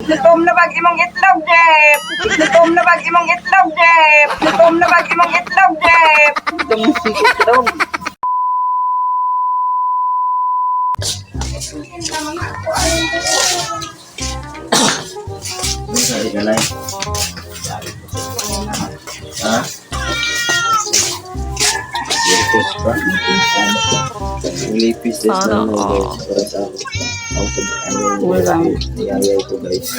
Gutom na bag imong itlog, Jeff. Gutom na bag imong itlog, Jeff. Gutom na bag imong itlog, Jeff. Gutom si itlog. Ano sabi ka, Nay? Ha? Lipis ba? Lipis is Sana na all. guys. Para sa ako. Ako po, ano Walang. niyaya ito, guys.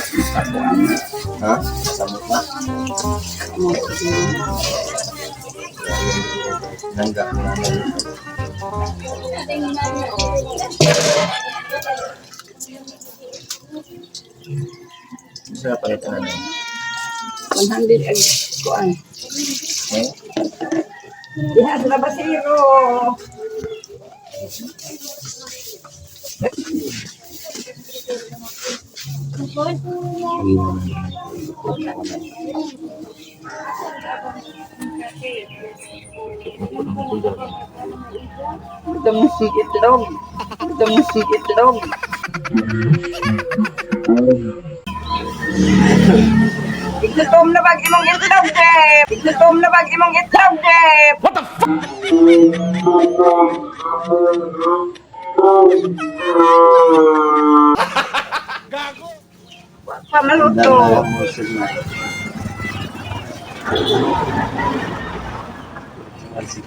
Ha? Samot na? Nangga ko na lang. Gusto na palitan na, Nay? 100 ang kuan. Eh? Diha sa labasero. Gutom si itlog. Gutom si itlog. Gutom na bag imong itlog, Jeff. Gutom na bag imong itlog, Jeff. What the f***? Pamaluto. Gago!